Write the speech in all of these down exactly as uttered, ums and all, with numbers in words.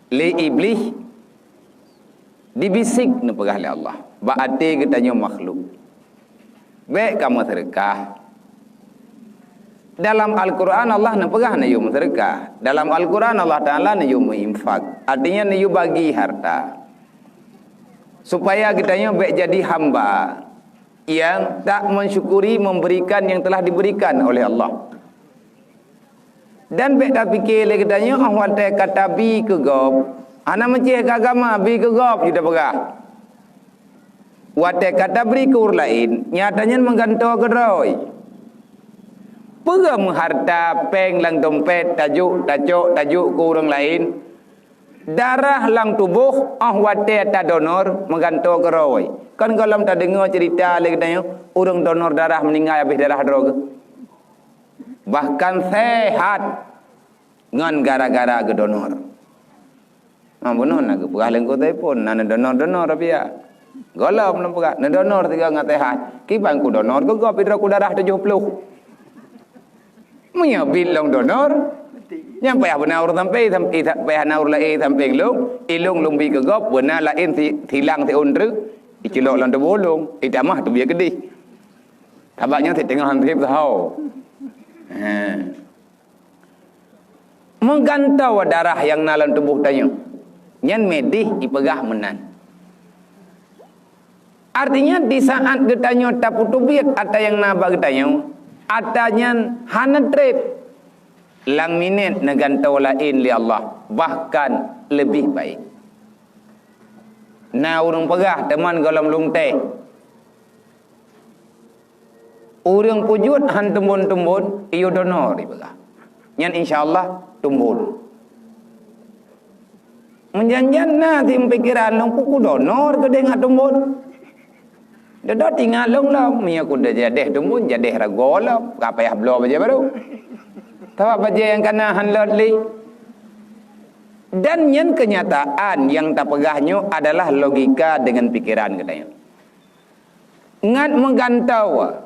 Lé Iblih dibisik neupeugah lé Allah bak até geutanyoe makhluk, "Bék kamoe seudeukah." Dalam Al-Quran Allah neupeugah neuyue meuseudeukah. Dalam Al-Quran Allah Taala neuyue meuinfak. Artinya neuyue bagi harta. Supaya geutanyoe bék jadi hamba yang tak mensyukuri memberikan yang telah diberikan oleh Allah. Dan bék tapike lé geutanyoe, óh watée ka tabi keu gob, hana meucéh keu agama, bi keu gob, ju tapeugah. Watée ka tabri keu ureuëng laén, nyata nyan meugantoe keudroe. Peue meuharta péng lam dompet tajok, tacok, tajok keu ureuëng laén? Darah lam tuboh óh watée tadonor meugantoe keudroe. Kon gohlom tadeungoe ceurita lé geutanyoe, ureuëng donor darah meuninggai habéh darah droe geuh. Bahkan sehat ngon gara-gara geudonor. Ma bunoe na geupeugah lé Teungku Saiful, na neudonor-donor biya. Gohlom lom peugah, neudonor sigoe ngat sehat. Kiban kudonor keu gob, idroe ku darah tujoh ploh. Meunyoe bit lôn donor, nyang payah beuna ureuëng sampé, sam-, i sa-, payah na ureuëng laén sampéng lôn, i lôn lôn bi keu gob, beuna laén si-, silang siôn treuk, iculok lam tuboh lôn, itamah teubiet keudeh. Sabab nyan siteungoh han sép saho. Ha. Meugantoe darah nyang na lam tuboh tanyoe. Nyan medis ipeugah meunan. Artinya, di saat geutanyoe tapeutubiet ata nyang na bak geutanyoe, ata nyan hana treb. Lam minét neugantoe laén lé Allah, bahkan leubeh baik. Na ureuëng peugah, teuma gohlom lôn teh. Ureuëng peujeuet han tumbon-tumbon, iyue donor ipeugah. Nyan insya Allah tumbon. Meujan-jan na tim pikeran lôn, peue kudonor keudeh ngat tumbon. Deudot ingat lôn lom, meunyoe kudeh jadeh tumbon, jadeh ragoe lom, ka payah bloe bajée barô. Sabab bajée nyang kana han lôt lé. Dan nyan keunyataan nyang tapeugah nyoe adalah logika deungon pikeran geutanyoe. Ngat meugantoe.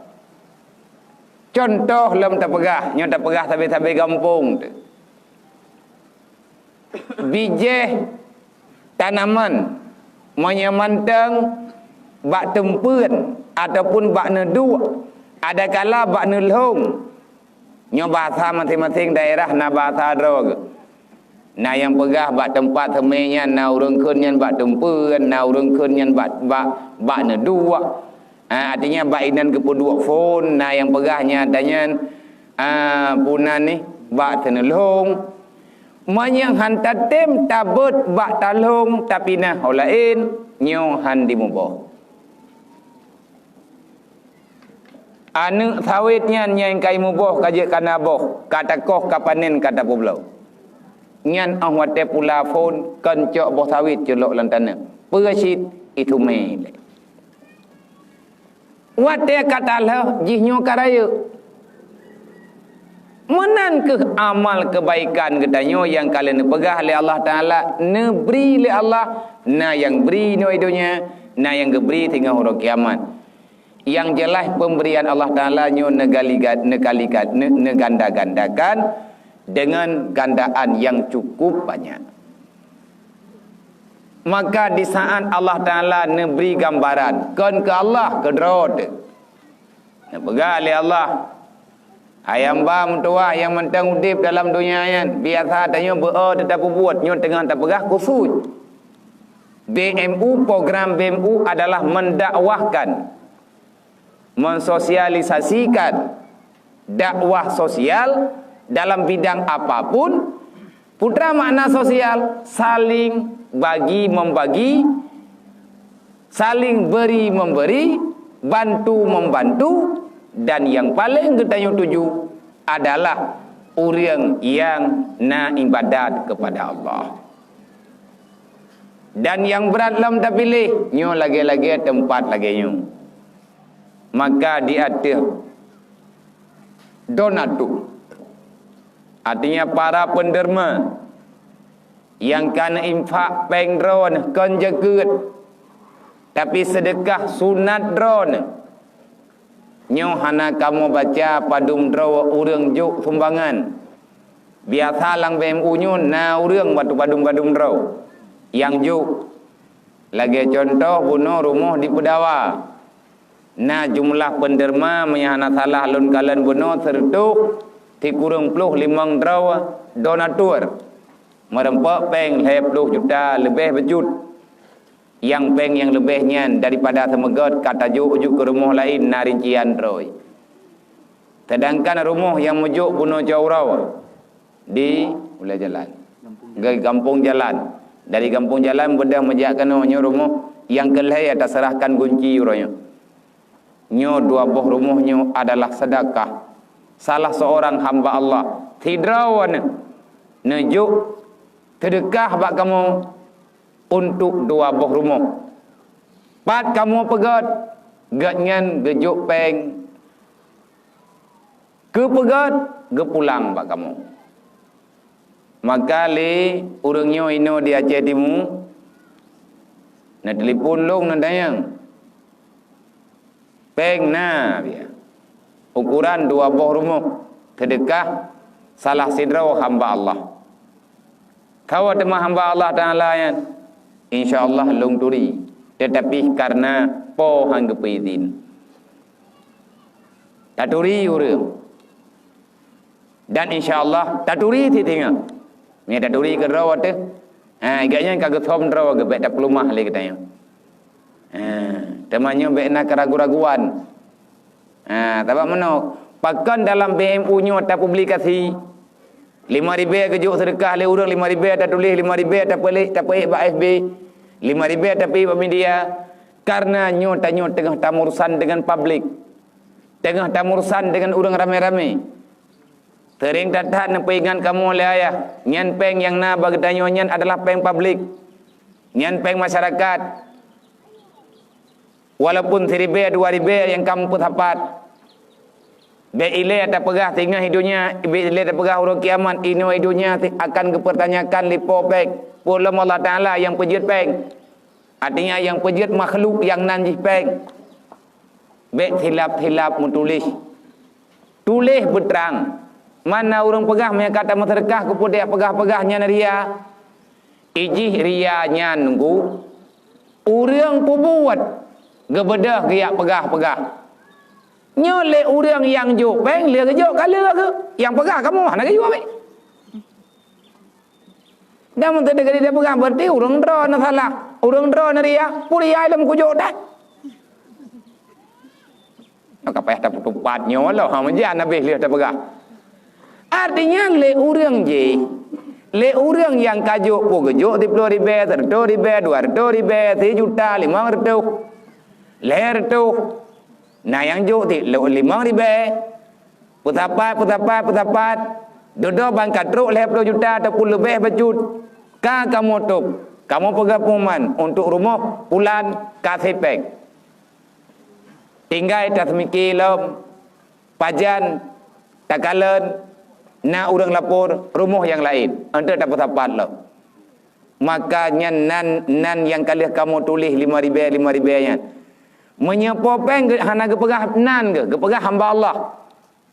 Cuntoh lom tapeugah, nyoe tapeugah sabe-sabe gampông teuh. Bijéh tanaman, meunyoe mantong bak teumpeuen ataupun bak neuduek, adakala bak neulhong. Nyoe bahasa maséng-maséng daerah na bahasa droe geuh. Na nyang peugah bak teumpat seumé nyan, na ureuëng kheun nyan bak teumpeuen, na ureuëng kheun nyan bak, bak, bak neuduek. Ah, artinya bak inan geupeuduek phon, na nyang peugah nyan ata nyan, ah, peue nan nih, bak teuneulhong. Meunyoe han tatem tabeuet bak talhong tapinah ho laén, nyoe han dimuboh. Aneuëk sawét nyan nyang ka imuboh ka jeuet kana boh, ka takoh, ka panen, ka tapeubloe. Nyan óh watée pula phon kon cok boh sawét culok lam taneuk. Peue cit? Itumé lé. Watée ka talheueh, jihnyoe ka rayeuk. Meunan kheueh amal keubaikan geutanyoe nyang ka lheueh neupeugah lé Allah Taala, neubri lé Allah, na nyang bri inoe donya, na nyang geubri singoh uroe kiamat. Nyang jeulaih, peumberian Allah Taala nyoe neugali-, neukali-, ne-, neuganda-gandakan deungon gandaan nyang cukup banyak. Maka di saat Allah Taala neubri gambaran, kon keu Allah, keu droe teuh. Neupeugah lé Allah, "Hai hamba meutuwah nyang mantong udeb dalam donya nyan, biasa tanyoe beu-o teuh tapeubuet, nyoe teungoh tapeugah khusus." B M U, program B M U adalah mendakwahkan, mensosialisasikan dakwah sosial dalam bidang apapun. Putra makna sosial, saling bagi membagi, saling beri memberi, bantu membantu, dan yang paling geutanyoe tuju adalah ureuëng nyang na ibadat kepada Allah. Dan nyang brat lom tapiléh, nyoe lagée-lagée teumpat lagée nyoe. Maka di ateueh donatur, artinya para penderma nyang ka neuinfak péng droeneuh kon jakeuet, tapi seudeukah sunat droeneuh. Nyoe hana kamoe baca padum droe ureuëng jok sumbangan. Biasa lam B M U nyoe na ureuëng bak padum-padum droe nyang jok. Lagée cuntoh bunoe rumoh di Peudawa. Na jumlah peuneureuma meunyoe hana salah lôn kalon bunoe sireutoh sikureueng ploh limong droe donatur. Meureumpok péng lhée ploh juta leubeh bacut. Nyang péng nyang leubeh nyan daripada seumeugét ka tajok ujuk keu rumoh laén na rincian droe. Seudangkan rumoh nyang meujok bunoe cot uroe di ulée jalan, di gampông jalan. Dari gampông jalan beudôh meujak keunoe nyoe rumoh nyang keu lhée taseurahkan gunci uroe nyoe. Nyoe dua boh rumoh nyoe adalah seudeukah salah seurang hamba Allah. Sidroe neuh neujok seudeukah bak kamoe untuk dua boh rumoh. Pat kamoe peugét, gobnyan geujok péng keu peugét geupulang bak kamoe. Maka lé ureuëng nyoe inoe di Aceh Timu, na telepon lôn na dayang. Péng na biya. Ukuran dua boh rumoh seudeukah salah sidroe hamba Allah. Kawa teuma hamba Allah Taala nyan, insya Allah lôn turi, teutapi kareuna Po han geupeuidhin. Taturi ureuëng. Dan insya Allah taturi titinga. Nyan taturi keudroe teuh. Ha, gobnyan ka geusom droe geuh bék tapeuleumah lé geutanyoe. Ha, teuma nyoe bék na keuragu-raguan. Ha, sabab meunoe, pakon dalam B M U nyoe tapublikasi, lima ribée geujok seudeukah lé ureuëng, lima ribée tatuléh, lima ribée tapeuléh, tapeuék bak F B, lima ribée tapeuék bak media, kareuna nyoe tanyoe teungoh tamurusan deungon publik, teungoh tamurusan deungon ureuëng ramé-ramé. Seuring that-that neupeuingat kamoe lé ayah, nyan péng nyang na bak geutanyoe nyan adalah péng publik, nyan péng masyarakat. Walaupun siribée dua ribée nyang ka meupeusapat, bék ilée tapeugah singoh i donya, bék ilée tapeugah uroe kiamat, inoe i donya akan geupeurtanyakan lé Po péng, peue lom Allah Taala nyang peujeuet péng. Artinya nyang peujeuet makhluk nyang nan jih péng. Bék silap-silap meutuléh. Tuléh beutrang. Mana ureuëng peugah meunyoe ka tameuseudeukah keu peue tajak peugah-peugah nyan ria. Ijih ria nyan nunggu ureuëng peubuet geubeudôh geujak peugah-peugah. Nyoe lé ureuëng nyang jok péng lé geujok ka lheueh geuh. Nyang peugah kamoe hana geuyue bék. Dan meunteuk deungon dia peugah, berarti ureuëng droe na salah, ureuëng droe na ria, peue ria lom kujok that. Maka payah tapeutupat nyoe lah, ha, meujan habéh lheueh tapeugah. Artinya lé ureuëng jih, lé ureuëng nyang ka jok peue geujok siploh ribée, seureutôh ribée, dua reutôh ribée, sijuta, limong reutôh, lhée reutôh. Na nyang jok ti-, limong ribée. Peusapat, peusapat, peusapat. Dudoe ban ka trok lhée ploh juta ataupun leubeh bacut. Ka kamoe tôb, kamoe peugah pengumuman untuk rumoh pulan ka sipéng. Tinggai taseumiké lom, pajan takalon na ureuëng lapor rumoh nyang laén, eunteuk tapeusapat lom. Maka nyan nan, nan nyang ka lheueh kamoe tuléh lima ribée, lima ribée nyan. Meunyoe Po péng geu-, hana geupeugah nan geuh, geupeugah hamba Allah.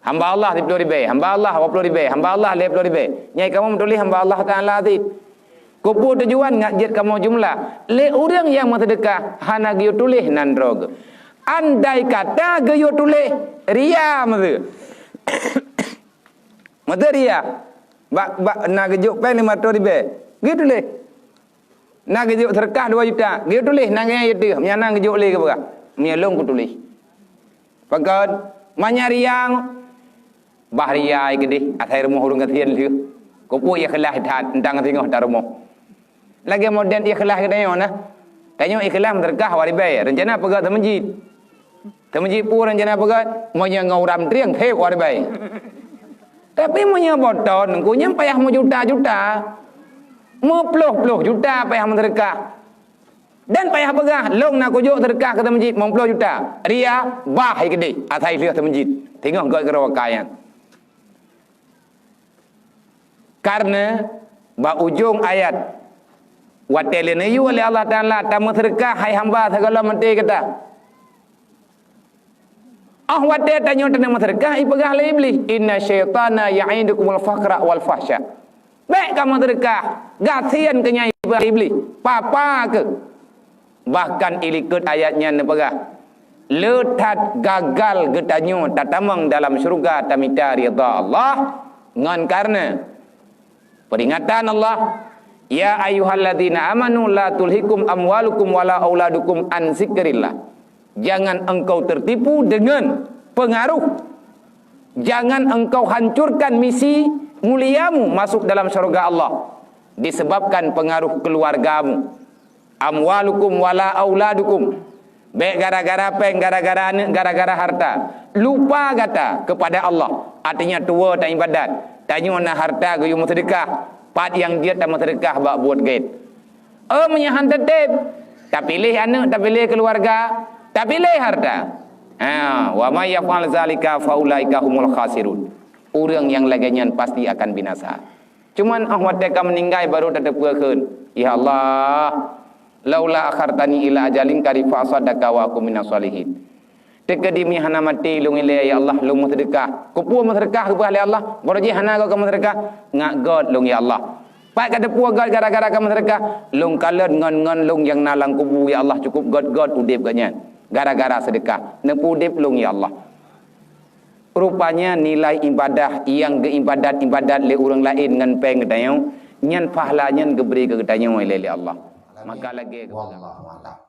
Hamba Allah siploh ribée, hamba Allah dua ploh ribée, hamba Allah lhée ploh ribée. Nyai kamoe meutuléh hamba Allah Taala cit. Keupeue tujuan ngat jeuet kamoe jumlah? Lé ureuëng nyang meuseudeukah hana geuyue tuléh nan droe geuh. Andai kata geuyue tuléh, ria meuseu. Meuseu ria. Bak, bak na geujok péng lima reutôh ribée. Geuyue tuléh. Na geujok seudeukah dua juta, geuyue tuléh, na geuyue teuh, meunyo na geujok lé geupeugah, meunyo lôn kutuléh. Pakon? Manyang ria, bah ria keudeh, asai rumoh ureuëng gasien lheueh. Keupeue ikhlaih that, teuntang singoh that rumoh. Lagée model ikhlaih geutanyoe na. Tanyoe ikhlaih meuseudeukah dua ribée, reuncana peugah teumeujid. Teumeujid peue rencana peugét, meunyoe ngon uram trieng, hé, dua ribée. Tapi meunyoe boh thon, engku nyan payah meujuta-juta, meuploh-ploh juta payah meuseudeukah. Dan payah peugah, lôn na kujok seudeukah keu teumeujid limong ploh juta. Ria, bah, hai keudeh, asai lheueh teumeujid. Singoh gét keudroe kaya nyan. Kareuna bak ujong ayat, watée lé neuyue lé Allah Taala tameuseudeukah hai hamba sigohlom maté gata. Oh watée tanyoe taneuk meuseudeukah, ipeugah lé Iblih, "Inna syaitana ya'idukumul faqra wal fahsya." Bék kamoe seudeukah, gasien keu nyan ipeugah lé Iblih. Papa keuh. Bahkan ilikot ayat nyan neupeugah, le that gagal geutanyoe tatamong dalam syeuruga tamita ridha Allah ngon kareuna Peringatan Allah, "Ya ayyuhalladzina amanu la tulhikum amwalukum wala auladukum an zikrillah." Jangan engkau tertipu dengan pengaruh. Jangan engkau hancurkan misi muliamu masuk dalam syurga Allah disebabkan pengaruh keluargamu. Amwalukum wala auladukum. Bék gara-gara péng, gara-gara aneuk, gara-gara harta. Lupa gata kepada Allah. Artinya tuwoe taibadat. Tanyoe na harta geuyue meuseudeukah. Pat nyang jeuet tameuseudeukah bak buet gét. Oh, meunyoe han teutab, tapiléh aneuk, tapiléh keuluwarga, tapiléh harta. Ha, wa may yaf'al zalika fa ulaika humul khasirun. Ureuëng nyang lagée nyan pasti akan binasa. Cuman óh watée ka meuninggai baru tateupeue kheun, "Ya Allah, laula akhartani ila ajalin qarib fa asaddaqa wa akun minas shalihin." Teukeudi meunyoe hana maté lôn ilée, ya Allah, lôn meuseudeukah. Keupeue meuseudeukah geupeugah lé Allah? Baroe jih hana goe ka meuseudeukah. Ngak göt lôn, ya Allah. Pat ka teupeue göt gara-gara ka meuseudeukah? Lôn kalon ngon-ngon lôn nyang na lam kubu, ya Allah, cukup göt-göt udeb geuh nyan. Gara-gara seudeukah, neupeuudeb lôn, ya Allah. Rupanya nilai ibadah nyang geuibadat-ibadat lé ureuëng laén ngon péng geutanyoe, nyan pahala nyan geubri keu geutanyoe ilée lé Allah. Maka lagée geupeugah. Wallahu a'lam.